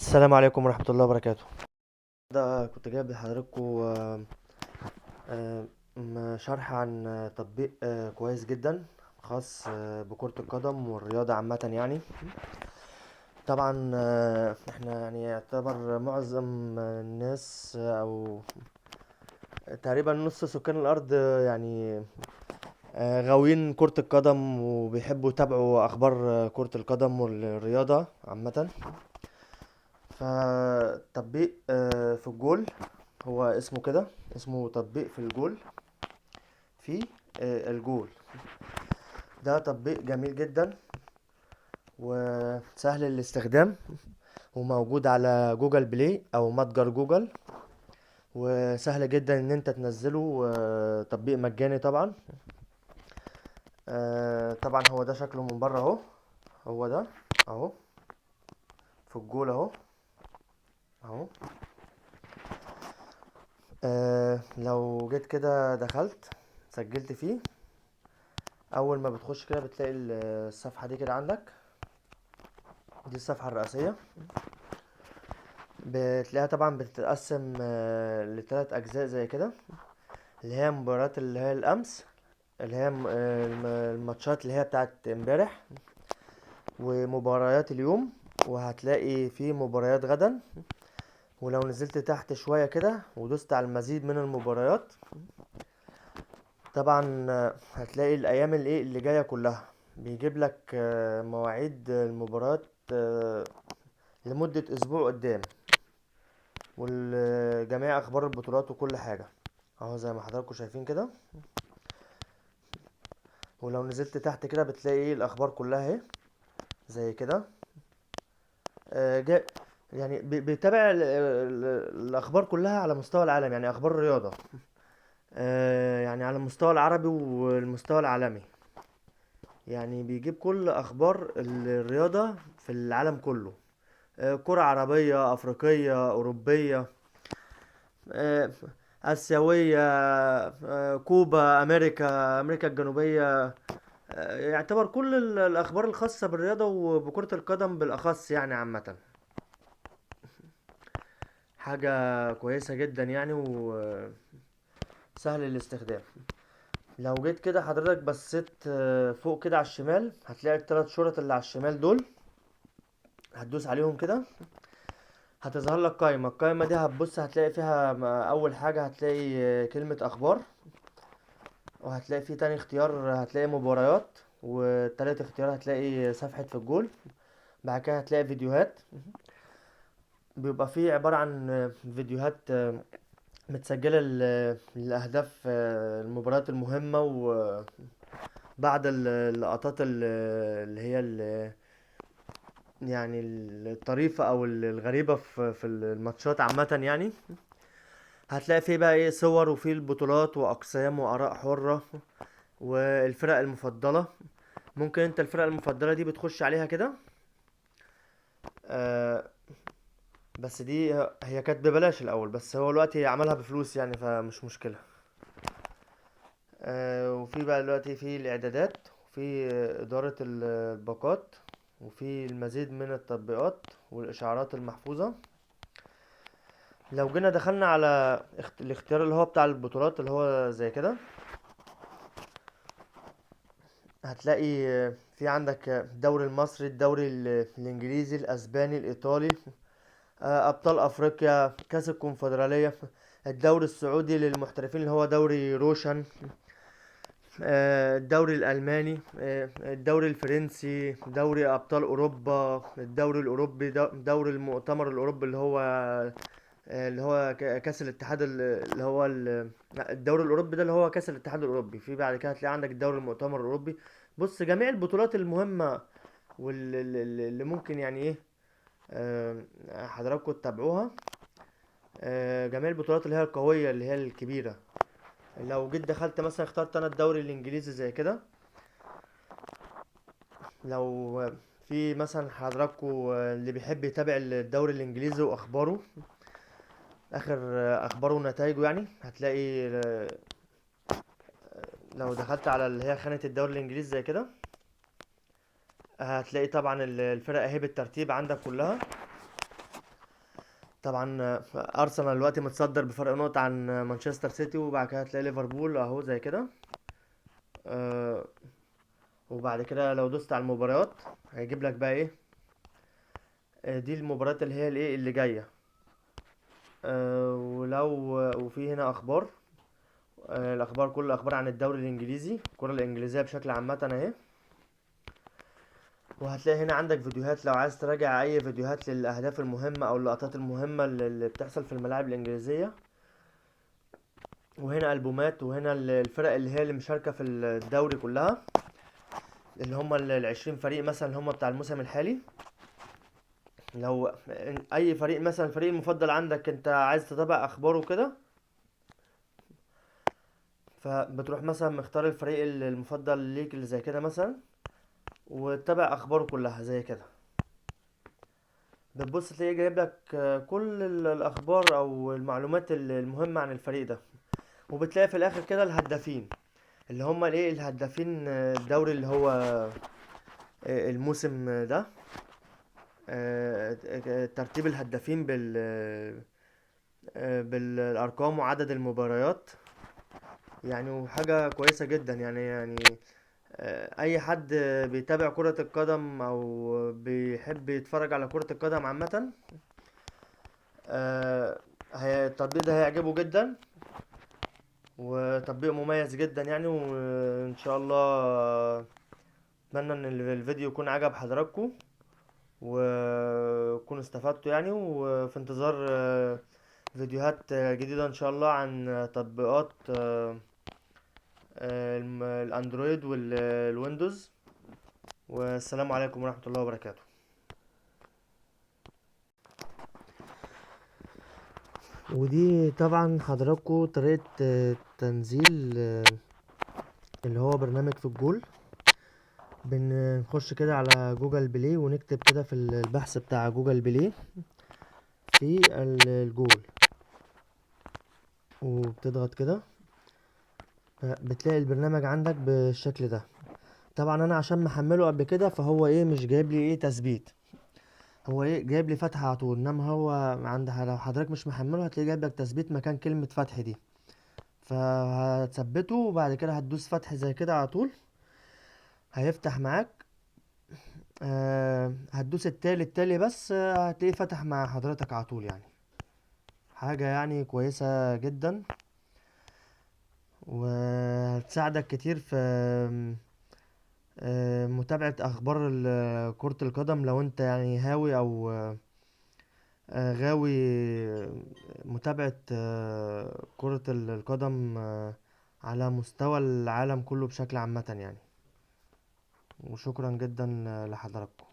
السلام عليكم ورحمة الله وبركاته. ده كنت جايب لحضراتكم شرح عن تطبيق كويس جدا خاص بكرة القدم والرياضة عامة. طبعا احنا يعتبر معظم الناس او تقريبا نص سكان الارض غاويين كرة القدم وبيحبوا يتابعوا اخبار كرة القدم والرياضة عامة. فتطبيق في الجول، هو اسمه كده، اسمه تطبيق في الجول، في الجول. ده تطبيق جميل جدا وسهل الاستخدام، وموجود على جوجل بلاي او متجر جوجل، وسهل جدا ان انت تنزله. تطبيق مجاني طبعا. طبعا هو ده شكله من بره اهو، هو ده اهو في الجول اهو اهو. لو جيت كده دخلت سجلت فيه، اول ما بتخش كده بتلاقي الصفحة دي كده عندك، دي الصفحة الرئيسية. بتلاقيها طبعا بتتقسم لتلات اجزاء زي كده، اللي هي مباريات اللي هي الامس، اللي هي الماتشات اللي هي بتاعت امبارح، ومباريات اليوم، وهتلاقي في مباريات غدا. ولو نزلت تحت شوية كده ودوست على المزيد من المباريات، طبعا هتلاقي الايام اللي جاية كلها، بيجيب لك مواعيد المباريات لمدة اسبوع قدام، والجميع اخبار البطولات وكل حاجة اهو زي ما حضراتكم شايفين كده. ولو نزلت تحت كده بتلاقي الاخبار كلها اهي زي كده. بيتابع الاخبار كلها على مستوى العالم، يعني اخبار الرياضة، على المستوى العربي والمستوى العالمي، بيجيب كل اخبار الرياضة في العالم كله، كرة عربية، افريقية، اوروبية، اسيوية، كوبا، امريكا، امريكا الجنوبية، يعتبر كل الاخبار الخاصة بالرياضة وبكرة القدم بالاخص عامة. حاجة كويسة جدا وسهل الاستخدام. لو جيت كده حضرتك بصيت، فوق كده على الشمال، هتلاقي التلات شرط اللي على الشمال دول، هتدوس عليهم كده هتظهر لك قائمة. القائمة دي هتبص هتلاقي فيها أول حاجة هتلاقي كلمة أخبار، وهتلاقي في تاني اختيار هتلاقي مباريات، والتالت اختيار هتلاقي صفحة في الجول. بعد كده هتلاقي فيديوهات، بيبقى فيه عبارة عن فيديوهات متسجلة للأهداف، المباريات المهمة، وبعض اللقطات اللي هي الطريفة أو الغريبة في الماتشات عامة. هتلاقي فيه بقى صور، وفيه البطولات وأقسام وآراء حرة والفرق المفضلة. ممكن انت الفرق المفضلة دي بتخش عليها كده، بس دي هي كانت ببلاش الأول، بس هو دلوقتي عملها بفلوس فمش مشكلة. وفي بقى دلوقتي في الإعدادات، وفي إدارة الباقات، وفي المزيد من التطبيقات والإشعارات المحفوظة. لو جينا دخلنا على الاختيار اللي هو بتاع البطولات اللي هو زي كده، هتلاقي في عندك الدوري المصري، الدوري الإنجليزي، الأسباني، الإيطالي، أبطال أفريقيا، كأس الكونفدرالية، الدوري السعودي للمحترفين اللي هو دوري روشن، الدوري الألماني، الدوري الفرنسي، دوري أبطال أوروبا، الدوري الأوروبي، دوري المؤتمر الأوروبي اللي هو، اللي هو كأس الاتحاد اللي هو لا، الدوري الأوروبي ده اللي هو كأس الاتحاد الأوروبي. في بعد كده هتلاقي عندك الدوري المؤتمر الأوروبي. جميع البطولات المهمة واللي ممكن حضراتكم تتابعوها، جميع البطولات اللي هي القوية اللي هي الكبيرة. لو جيت دخلت مثلا اخترت انا الدوري الانجليزي زي كده، لو في مثلا حضراتكم اللي بيحب يتابع الدوري الانجليزي واخباره، اخر اخباره ونتائجه، هتلاقي لو دخلت على اللي هي خانة الدوري الانجليزي زي كده، هتلاقي طبعا الفرق اهي بالترتيب عندك كلها. طبعا ارسنال دلوقتي متصدر بفرق نقطة عن مانشستر سيتي، وبعد كده هتلاقي ليفربول اهو زي كده. وبعد كده لو دوست على المباريات هيجيب لك بقى ايه، دي المباريات اللي هي الايه اللي جاية. وفي هنا اخبار، الاخبار كل الاخبار عن الدوري الانجليزي، الكرة الانجليزية بشكل عامة اهي. وهتلاقي هنا عندك فيديوهات لو عايز تراجع اي فيديوهات للاهداف المهمة او اللقطات المهمة اللي بتحصل في الملاعب الانجليزية. وهنا البومات، وهنا الفرق اللي هي اللي مشاركة في الدوري كلها، اللي هم العشرين فريق مثلا اللي هم بتاع الموسم الحالي. لو اي فريق مثلا الفريق المفضل عندك انت عايز تتابع اخباره كده، فبتروح مثلا مختار الفريق المفضل ليك اللي زي كده مثلا، وتتابع اخباره كلها زي كده. بتبص تلاقيه جايب لك كل الاخبار او المعلومات المهمة عن الفريق ده. وبتلاقي في الاخر كده الهدافين اللي هم الايه، الهدافين الدوري اللي هو الموسم ده، ترتيب الهدافين بالارقام وعدد المباريات وحاجة كويسة جدا. اي حد بيتابع كرة القدم او بيحب يتفرج على كرة القدم عامة، التطبيق ده هيعجبه جدا، وتطبيق مميز جدا وان شاء الله اتمنى ان الفيديو يكون عجب حضراتكم وتكونوا استفدتوا وفي انتظار فيديوهات جديدة ان شاء الله عن تطبيقات الاندرويد والويندوز. والسلام عليكم ورحمة الله وبركاته. ودي طبعا حضراتكم طريقة تنزيل اللي هو برنامج في الجول. بنخش كده على جوجل بلاي ونكتب كده في البحث بتاع جوجل بلاي في الجول، وبتضغط كده بتلاقي البرنامج عندك بالشكل ده. طبعا انا عشان محمله قبل كده فهو مش جايب لي تثبيت، هو جايب لي فتح على طول. انما هو عند لو حضرتك مش محمله هتلاقيه جايب لك تثبيت مكان كلمة فتح دي، فهتثبته وبعد كده هتدوس فتح زي كده على طول هيفتح معاك. هتدوس التالي التالي بس، هتلاقيه فتح مع حضرتك على طول. حاجة كويسة جدا وهتساعدك كتير في متابعة أخبار كرة القدم لو أنت هاوي أو غاوي متابعة كرة القدم على مستوى العالم كله بشكل عامة. وشكرا جدا لحضراتكم.